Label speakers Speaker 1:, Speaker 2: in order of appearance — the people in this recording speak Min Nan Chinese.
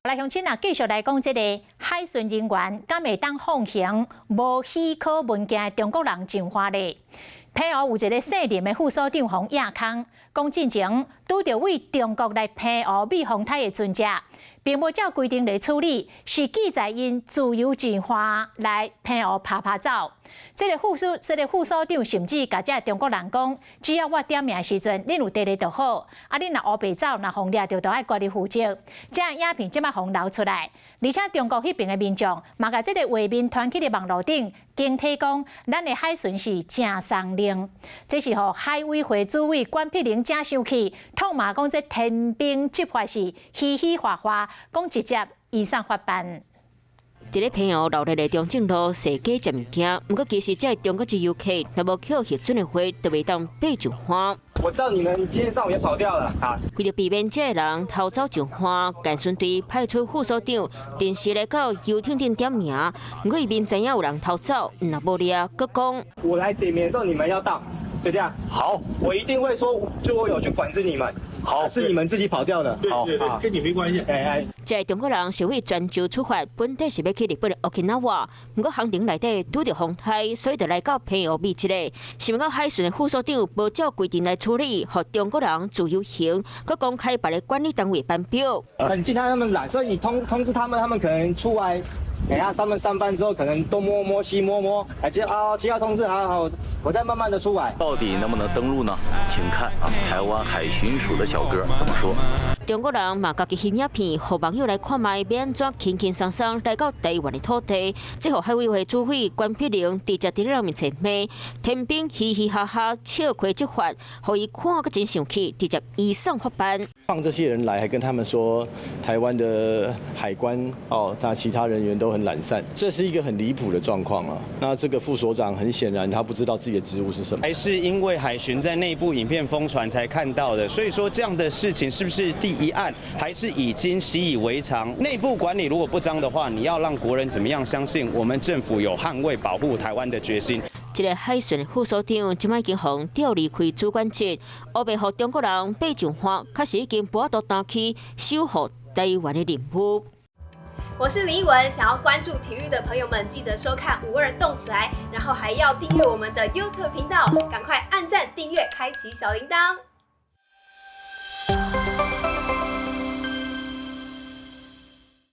Speaker 1: 來鄉親啊，繼續來講這个海巡人員敢會當放行無許可文件的中國人上岸咧？澎湖有一个姓林的副所長予人掖空，講進前拄著對中國來澎湖避風灘的船隻，並無照規定來處理，是記載𪜶自由上岸來澎湖趴趴走。這个副所長甚至共這中國人講，只要我點名的時陣，恁有佇咧就好。啊，恁若烏白走，若予掠著，就愛家己負責。這影片這擺予流出來，而且中國彼爿的民眾嘛共這个畫面傳去咧網路頂，驚體講咱的海巡是誠鬆靈。這是予海委會主委管碧玲誠生氣，痛罵講這天兵執法是嘻嘻哈哈，講直接移送法辦。
Speaker 2: 佇咧澎湖鬧熱的中正路踅街食物件，毋過其實這个中國籍遊客，若無予核准的話，就袂當爬上岸。
Speaker 3: 我知道你們今天上午也跑掉了。
Speaker 2: 為著避免這个人偷走上岸，岸巡隊派出副所長定時來到遊艇頂點名，毋過伊明知影有人偷走，若無掠，閣講。
Speaker 3: 我來點名的時候，你們要到，就這樣。
Speaker 4: 好，
Speaker 3: 我一定會說，就我有去管制你們。
Speaker 4: 好，
Speaker 3: 是你們自己跑掉的。
Speaker 4: 對對對，跟你沒關係。
Speaker 3: 哎哎。
Speaker 2: 這个中國人是對泉州出發，本底是欲去日本的 Okinawa，毋過航程內底拄著風颱，所以就來到澎湖避一下。想袂到海巡的副所長無照規定來處理，予中國人自由行，閣公開別个管理單位班表。
Speaker 3: 很驚他們懶，所以你通知他們，他們可能出來，等下他們上班之後，可能東摸摸西摸摸，哎，接啊接到通知，好好，我再慢慢的出來。
Speaker 5: 到底能不能登陸呢？請看啊，台灣海巡署的小哥怎麼說。
Speaker 2: 中國人嘛，家己翕影片，予網友來看覓，欲按怎輕輕鬆鬆來到台灣的土地。這予海委會主委關碧玲直接佇咧人面前罵，天兵嘻嘻哈哈笑開執法，予伊看閣真生氣，直接移送法辦。
Speaker 6: 放這些人來，還跟他們說台灣的海關哦，他其他人員都很懶散，這是一個很離譜的狀況啊。那這個副所長很顯然他不知道自己的職務是什麼，
Speaker 7: 還是因為海巡在內部影片瘋傳才看到的，所以說這樣的事情是不是第一案，還是已經習以為常？內部管理如果不彰的話，你要讓國人怎麼樣相信我們政府有捍衛保護台灣的決心？
Speaker 2: 這个海巡副所長這擺已經予調離開主管職，烏白予中國人爬上岸，確實已經無法度擔起守護台灣的任務。
Speaker 8: 我是林奕文，想要關注體育的朋友們，記得收看五二動起來，然後還要訂閱我們的 YouTube 頻道，趕快按讚、訂閱、開啟小鈴鐺。